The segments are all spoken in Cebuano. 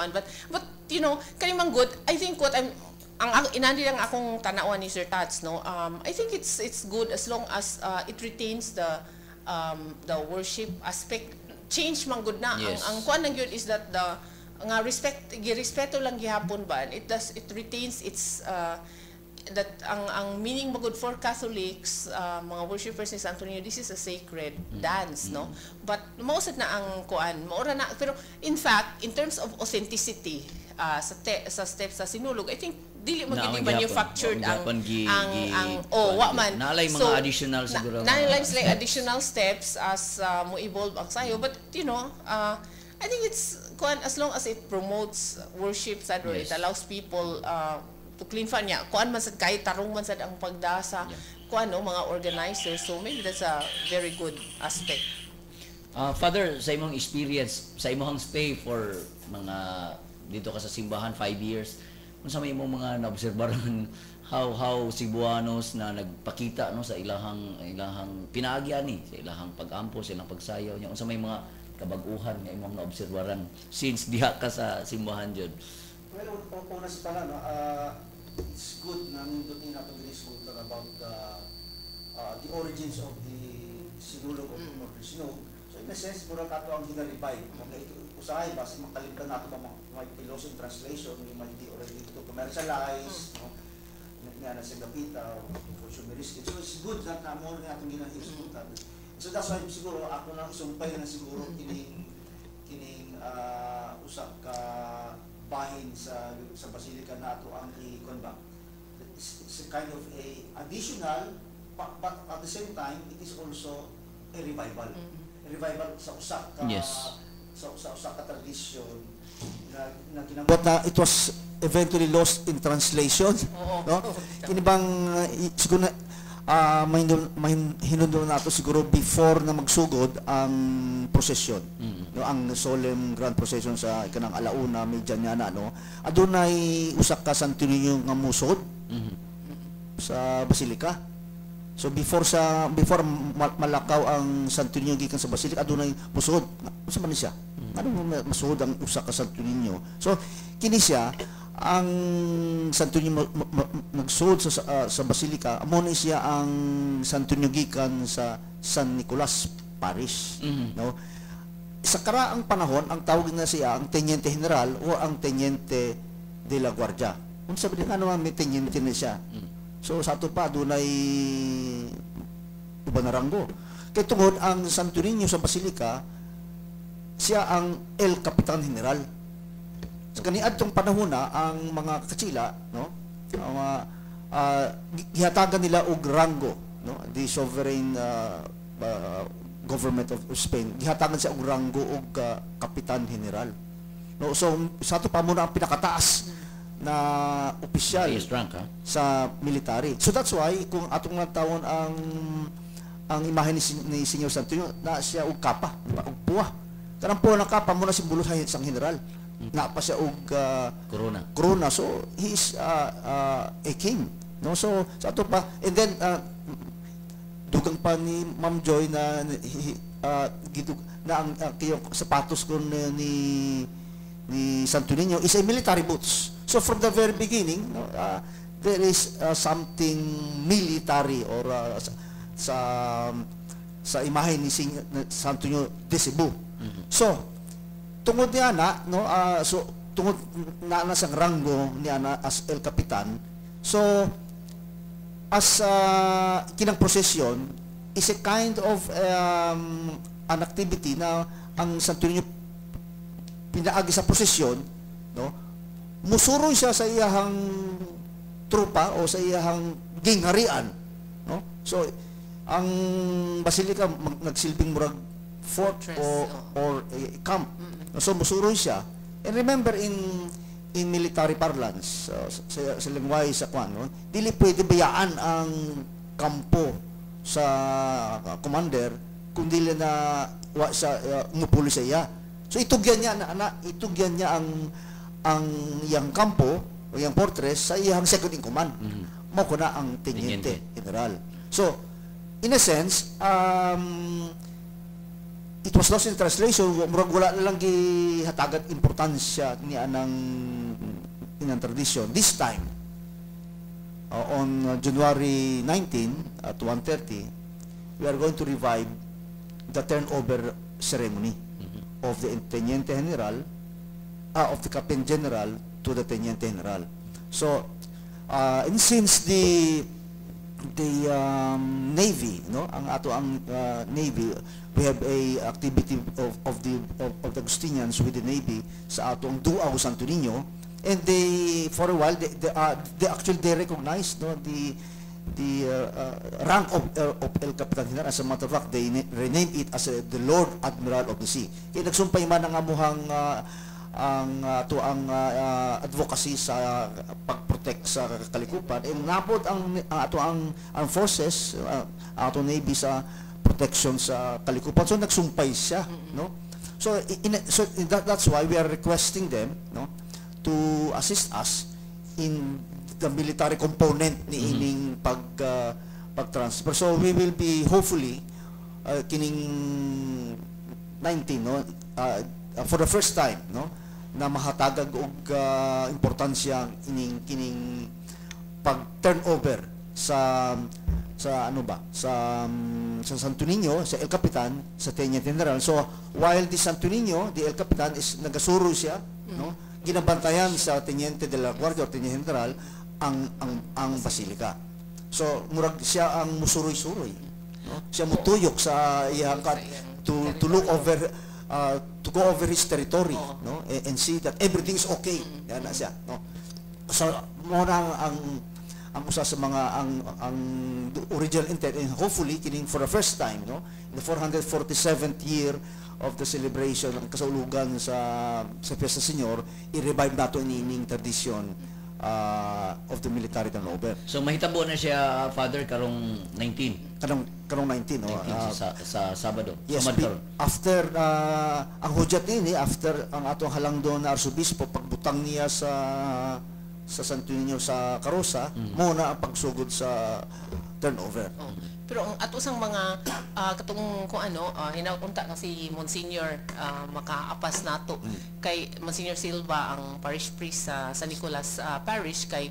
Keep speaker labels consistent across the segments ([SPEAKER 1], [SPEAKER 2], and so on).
[SPEAKER 1] kuan, but kani man good. I think what I'm ang inani lang akong tanawan ni Sir Tats, no, I think it's good as long as it retains the worship aspect. Change man good na. Ang kuan lang gyud is that the nga respect, girespeto lang gihapon ba. It does, it retains its that ang meaning magud for Catholics, mga worshipers ni Santo Niño. This is a sacred dance, no? But mao sad na ang kuan, mao ra na. Pero in fact, in terms of authenticity, sa steps sa sinulog, I think dili man
[SPEAKER 2] Na
[SPEAKER 1] gyud
[SPEAKER 2] ang
[SPEAKER 1] manufactured
[SPEAKER 2] gihapon.
[SPEAKER 1] Ang
[SPEAKER 2] Wa man
[SPEAKER 1] ang ang oh, wa man.
[SPEAKER 2] Naalay mga additional siguro
[SPEAKER 1] na,
[SPEAKER 2] mga
[SPEAKER 1] naay sila
[SPEAKER 2] steps.
[SPEAKER 1] Additional steps as mo evolve ang sayo, but I think it's kuan, as long as it promotes worship sad or it allows people to clean fun niya, kuan man sad kay tarong man sad ang pagdasa kuan, no, mga organizers. So maybe that's a very good aspect.
[SPEAKER 2] Father, sa imong experience, sa imong stay for mga dito ka sa simbahan 5 years, unsa may imong mga naobserbaran how Cebuanos na nagpakita, no, sa ilahang pinaagi ani, sa ilahang pag-ampo, sa ilang pagsayaw niya, unsa may mga kabag-uhan nga imong naobserbaran since diha ka sa simbahan jud?
[SPEAKER 3] Well, una sa tanan, no, it's good na nindot ni nato ginisgutan about the origins of the sinulog of the Sinug. So in a sense, mura kato ang gina-revive. Kung ito, usahay ba, sa makalimtan nato ba, might be lost in translation, we might be already to commercialize, no? Nga na sa gapita, consumeristic. So it's good that na mo nga atong ginahisgutan. So that's why siguro ako nang isumpay na siguro kining usa ka bahin sa basilica nato ang i-kuan ba. It's a kind of a additional, but at the same time it is also a revival. A revival sa usa ka sa usa ka tradisyon na ginamot na it was eventually lost in translation, no? Kini bang siguro na may hinundol nato siguro before na magsugod ang prosesyon, no, ang solemn grand procession sa kanang alauna medya niya na, no, adunay usa ka Santo Niño nga musod sa basilika. So before malakaw ang Santo Niño gikan sa basilika, adunay musod. Unsa man ni siya? Ano masud ang usa ka Santo Niño? So kini siya ang Santo Niño nagsud sa basilika, amo ni siya ang Santo Niño gikan sa San Nicolas Parish, no? Sa karaang panahon, ang tawag na siya ang Teniente General o ang Teniente de la Guardia. Unsa ba ano may teniente na siya? So sa ato pa dunay uban na ranggo. Kay tungod ang Santo Niño sa Basilica, siya ang El Capitan General. Sa kaniadtong panahon na ang mga kachila, no? Ang mga gihatagan nila og ranggo, no? The sovereign government of Spain, gihatagan siya og ranggo og Kapitan General. No, so sa ato pa muna ang pinakataas na opisyal
[SPEAKER 2] Highest rank, ha?
[SPEAKER 3] Sa military. So that's why kung atong natawon ang imahe ni Señor Santo Niño na siya og kapa, di ba? Og puwa. Kanang puwa na kapa mo na simbolo sa isang general. Na pa siya og
[SPEAKER 2] Corona.
[SPEAKER 3] Corona. So he is a king. No? So sa ato pa, and then dugang pa ni Ma'am Joy na na ang kiyong sapatos ko ni Santo Niño is a military boots. So from the very beginning, no, there is something military or sa imahe ni Santo Niño de Cebu. So tungod niya na, no, so tungod na sang ranggo niya na as El Capitan, so as kinang prosesyon is a kind of an activity na ang Santo Niño pinaagi sa prosesyon, no, musuroy siya sa iyahang trupa o sa iyahang gingharian, no? So ang basilika nagsilbing murag fort
[SPEAKER 1] Fortress,
[SPEAKER 3] o
[SPEAKER 1] oo.
[SPEAKER 3] Or a camp. So musuroy siya. And remember, in military parlance, sa lengguwahe sa kwan, no, dili pwede bayaan ang kampo sa commander kung dili na wa sa mupuli sa iya. So itugyan niya na itugyan niya ang iyang kampo o iyang fortress sa iyang second in command. Mao kuna ang teniente
[SPEAKER 2] Teniente.
[SPEAKER 3] General. So in a sense, It was lost in translation. Murag wala na lang gihatagan importansya ni anang inang tradition. This time, on January 19 at 1:30, we are going to revive the turnover ceremony of the Teniente General, of the Captain General to the Teniente General. So, and since the Navy, no, ang ato ang Navy, we have a activity of the Agustinians with the Navy sa atong Duaw Santo Niño, and they for a while they actually, they recognize, no, the rank of El Capitan General. As a matter of fact, they renamed it as the Lord Admiral of the Sea. Kaya nagsumpay man ang amuhang ang to ang advocacy sa pag-protect sa kalikupan and napod ang ato ang forces, ato Navy sa protection sa kalikupan. So nagsumpay siya, no? So that's why we are requesting them, no, to assist us in the military component ni ining pag-transfer. So we will be hopefully kining 19, no, for the first time, no, na mahatagag og importansya ining kining pag turnover sa ano ba sa Santo Niño, sa El Capitan, sa Teniente General. So while the Santo Niño, the El Capitan is nagasuro siya, no, ginabantayan sa Teniente de la Guardia or Teniente General ang basilica. So murag siya ang musuroy-suroy, no? Siya mutuyok sa iyang to look over, to go over his territory, no, and see that everything is okay. Yan na siya, no? So mo na ang usa sa mga ang original intent, and hopefully kining for the first time, no, in the 447th year of the celebration ang kasaulugan sa Fiesta Señor, i-revive nato ini ining tradition of the military turnover.
[SPEAKER 2] So mahitabo na siya, Father, karong 19.
[SPEAKER 3] Karong 19, no?
[SPEAKER 2] 19 sa Sabado.
[SPEAKER 3] Yes,
[SPEAKER 2] Sumad karon.
[SPEAKER 3] After ang hudyat nini, after ang atong halangdon na arsobispo pagbutang niya sa Santo Niño sa karosa, mo na ang pagsugod sa turnover.
[SPEAKER 1] Oh. Pero ang ato sang mga katong kung ano, hinaut unta kasi Monsignor makaapas nato kay Monsignor Silva, ang parish priest sa San Nicolas Parish, kay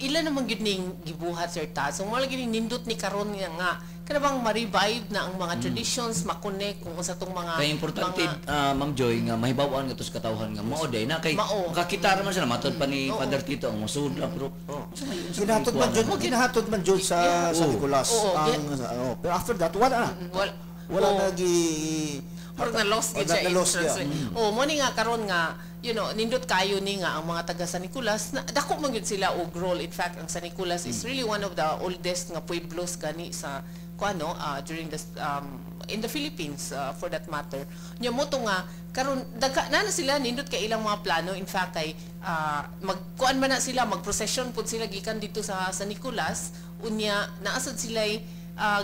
[SPEAKER 1] ila naman gyud ning gibuhat, Sir Tad. So wala gyud ning nindot ni karon nga kana bang ma-revive na ang mga traditions, ma-connect kung unsa tong mga
[SPEAKER 2] Kaya importante,
[SPEAKER 1] mga
[SPEAKER 2] Ma'am Joy, nga mahibaw-an nga to sa katawhan nga mao day na kay
[SPEAKER 1] Mao.
[SPEAKER 2] Makakita ra man sila matod pa ni
[SPEAKER 1] Oo.
[SPEAKER 2] Father Tito ang musud ra, pero unsa may
[SPEAKER 3] Ginahatod man
[SPEAKER 2] kuwan
[SPEAKER 3] jud,
[SPEAKER 2] na?
[SPEAKER 3] Ginahatod man jud sa San Nicolas ang oh, pero after that wala na.
[SPEAKER 1] Wala.
[SPEAKER 3] Wala
[SPEAKER 1] Oo.
[SPEAKER 3] na gi
[SPEAKER 1] Murag na lost gid
[SPEAKER 3] Oh,
[SPEAKER 1] siya
[SPEAKER 3] na
[SPEAKER 1] in
[SPEAKER 3] lost siya.
[SPEAKER 1] translate. Oh, mo ni nga karon nga nindot kayo ni nga ang mga taga San Nicolas na dako man gyud sila og role. In fact, ang San Nicolas is really one of the oldest nga pueblos gani sa kuano during the in the Philippines, for that matter. Nya mo to nga karon dagka na na sila nindot kay ilang mga plano. In fact, kay magkuan man na sila, magprocession pud sila gikan dito sa San Nicolas. Unya naasad sila,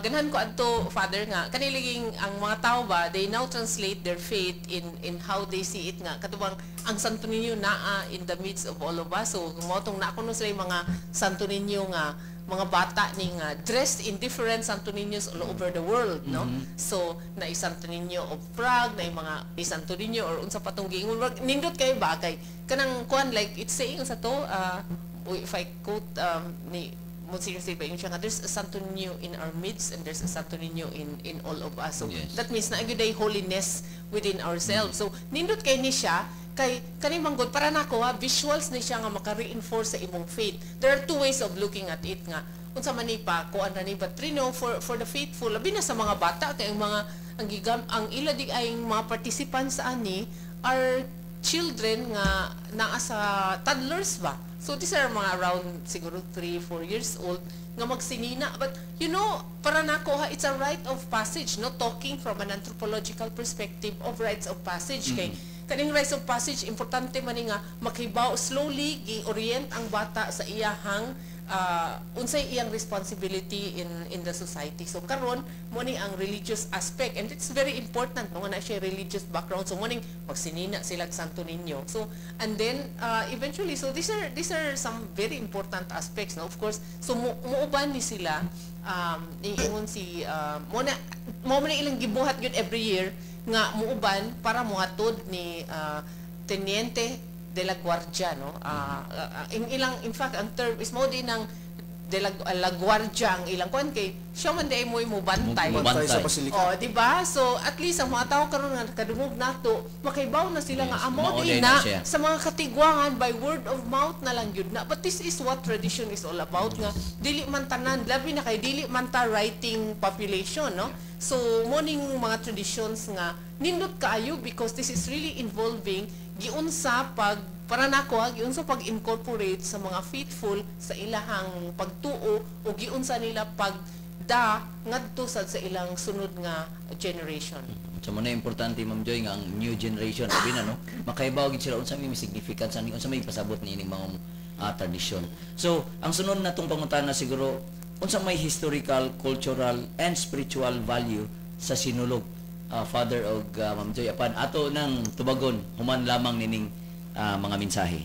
[SPEAKER 1] ganahan ko adto, Father, nga kaniliging ang mga tao ba, they now translate their faith in how they see it, nga katubang ang Santo Niño naa in the midst of all of us. So mao tong naa kuno sila yung mga Santo Niño nga mga bata ni nga dressed in different Santo Niños all over the world, no? So na Santo Niño of Prague, na mga Santo Niño or unsa pa tong giingon. Nindot kay ba kay kanang kuan, like it's saying sa to, if I quote ni Monsignor Silva, yung siya nga, there's a Santo Niño in our midst and there's a Santo Niño in all of us. So that means na gyud ay holiness within ourselves. So nindot kay ni siya kay kani manggod para nako ha, visuals ni siya nga maka-reinforce sa imong faith. There are two ways of looking at it nga unsa man ni pa kuan ra ni, but for the faithful, labi na sa mga bata, kay ang mga ang gigam ang ila di ay mga participants ani are children nga naa sa toddlers ba. So these are mga around siguro 3, 4 years old nga magsinina. But para nako ha, it's a rite of passage, no? Talking from an anthropological perspective of rites of passage, kay kaning rites of passage importante man ni nga makibaw, slowly gi-orient ang bata sa iyahang unsay iyang responsibility in the society. So karon mo ni ang religious aspect, and it's very important, no, nga na siya religious background. So mo ning magsinina sila og Santo Niño. So and then eventually, so these are some very important aspects, no, of course. So muuban ni sila, iingon si mo na Mao man ilang gibuhat gyud every year nga muuban para mohatod ni Teniente de la Guardia, no? In ilang, in fact, ang term is mao din ang de la Guardia ang ilang kuan kay siya man diay mo'y mubantay.
[SPEAKER 3] Bantay sa
[SPEAKER 2] Bantay.
[SPEAKER 3] basilika.
[SPEAKER 1] Oh, di ba? So at least ang mga tao karon nga nakadungog nato, makaibaw na sila nga amo
[SPEAKER 2] mao
[SPEAKER 1] di
[SPEAKER 2] di
[SPEAKER 1] na
[SPEAKER 2] na siya.
[SPEAKER 1] sa mga katigwangan, by word of mouth na lang yun na. But this is what tradition is all about, nga dili man tanan, labi na kay dili man ta writing population, no? So mao ning mga traditions nga nindot kaayo because this is really involving giunsa pag, para nako ha, giunsa pag incorporate sa mga faithful sa ilahang pagtuo o giunsa nila pag da ngadto sad sa ilang sunod nga generation.
[SPEAKER 2] So mao na importante, Ma'am Joy, nga ang new generation abi na, no, makaibaw gid sila unsa may significance ani, unsa may pasabot niining mga tradisyon. So ang sunod natong pangutana siguro, unsa may historical, cultural and spiritual value sa Sinulog, Father og Ma'am Joy? Apan ato nang tubagon human lamang nining mga mensahe.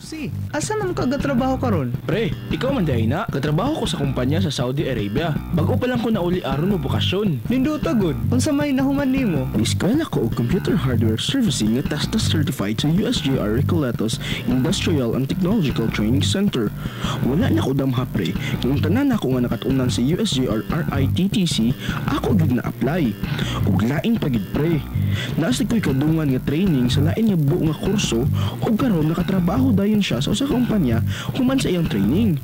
[SPEAKER 4] Lucy, asa man ka gatrabaho karon?
[SPEAKER 5] Pre, ikaw man diay na. Katrabaho ko sa kumpanya sa Saudi Arabia. Bago pa lang ko nauli aron mo bakasyon.
[SPEAKER 4] Nindota gud. Unsa may nahuman nimo?
[SPEAKER 5] Eskwela ko og computer hardware servicing nga TESDA certified sa USJR Recoletos Industrial and Technological Training Center. Wala na ko damha, pre. Kung tanan nako nga nakatunan sa USJR RITTC, ako gyud na apply. Ug lain pa gid, pre. Naa sad ko'y kadungan nga training sa lain nga buo nga kurso ug karon nakatrabaho dayon siya sa usa ka kumpanya human sa iyang training.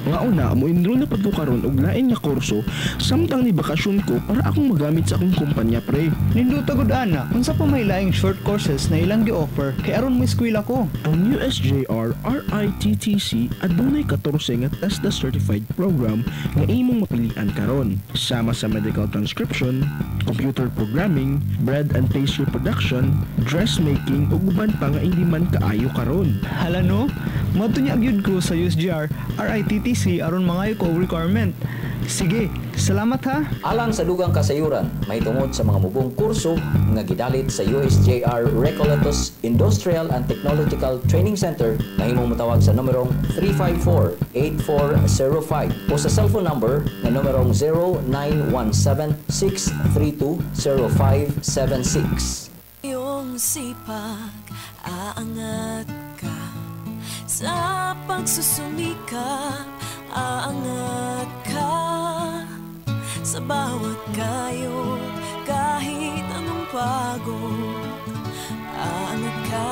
[SPEAKER 5] Nga una mo enroll na pud ko karon og lain nga kurso samtang ni bakasyon ko para akong magamit sa akong kumpanya, pre.
[SPEAKER 4] Nindota gud ana. Unsa pa may laing short courses na ilang gi-offer kay aron mo eskwela ko?
[SPEAKER 5] Ang USJR RITTC adunay 14 nga TESDA certified program nga imong mapilian karon. Sama sa medical transcription, computer programming, bread and pastry production, dressmaking ug uban pa nga hindi man kaayo karon.
[SPEAKER 4] Hala no, moadto nya gyud ko sa USJR RITTC aron mangayo ko og requirement. Sige, salamat ha.
[SPEAKER 6] Alang sa dugang kasayuran, mahitungod sa mga mubong kurso nga gidalit sa USJR Recoletos Industrial and Technological Training Center, mahimong motawag sa numerong 354-8405 o sa cellphone number nga numerong 0917-632-0576.
[SPEAKER 7] Iyong sipag, aangat ka. Sa pagsusumikap, aangat ka. Sa bawat kayod, kahit anong pagod, aangat ka.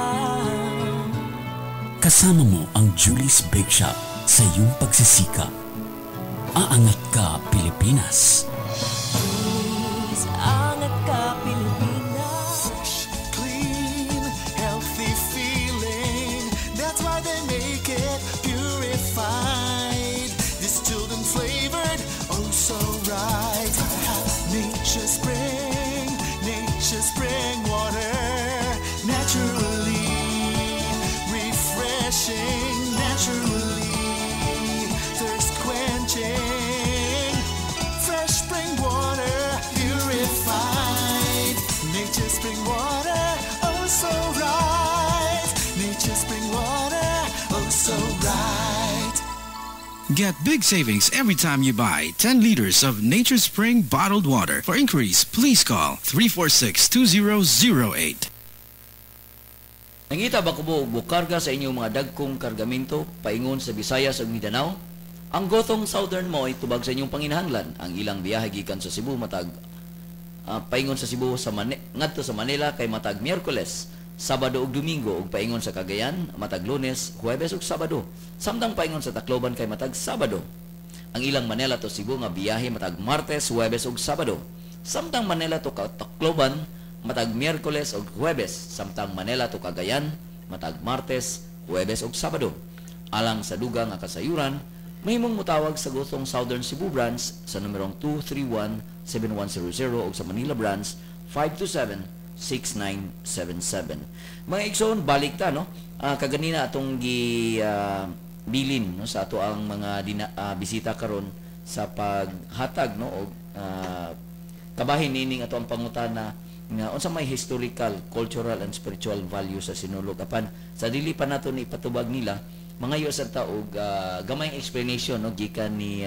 [SPEAKER 8] Kasama mo ang Julie's Bake Shop sa iyong pagsisikap. Aangat ka, Pilipinas.
[SPEAKER 7] Please, angat ka, Pilipinas.
[SPEAKER 9] Clean, healthy feeling. That's why they make it purified. Distilled and flavored, oh so right. Nature Spring, Nature Spring water. Naturally refreshing, naturally thirst quenching. Fresh spring water, purified. Nature Spring water, oh so right. Nature Spring water, oh so right.
[SPEAKER 10] Get big savings every time you buy 10 liters of Nature Spring bottled water. For inquiries, please call 346-2008.
[SPEAKER 2] Nangita ba kubo og karga sa inyong mga dagkong kargamento paingon sa Visayas ug Mindanao? Ang Gothong Southern mo'y tubag sa inyong panginahanglan. Ang ilang biyahe gikan sa Cebu matag paingon sa Cebu sa ngadto sa Manila kay matag Miyerkules, Sabado ug Domingo ug paingon sa Cagayan matag Lunes, Huwebes ug Sabado. Samtang paingon sa Tacloban kay matag Sabado. Ang ilang Manila to Cebu nga biyahe matag Martes, Huwebes ug Sabado. Samtang Manila to Tacloban matag Miyerkules ug Huwebes, samtang Manila to Cagayan matag Martes, Huwebes ug Sabado. Alang sa dugang nga kasayuran, mahimong motawag sa Gothong Southern Cebu Branch sa numerong 231-7100 ug sa Manila Branch 527-6977. Mga igsoon, balik ta, no? Kaganina atong gi bilin, no, sa ato ang mga bisita karon sa paghatag, no, og kabahin nining ato ang pangutana nga unsa may historical, cultural and spiritual value sa Sinulog. Apan sa dili pa nato ni ipatubag nila, mangayo sa ta og gamayng explanation, no, gikan ni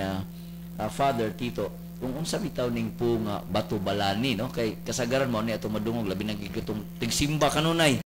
[SPEAKER 2] Father Tito. Kung unsa bitaw ning po nga Bato Balani, no, kay kasagaran mo ni ato madungog, labi nang gitong tigsimba kanunay.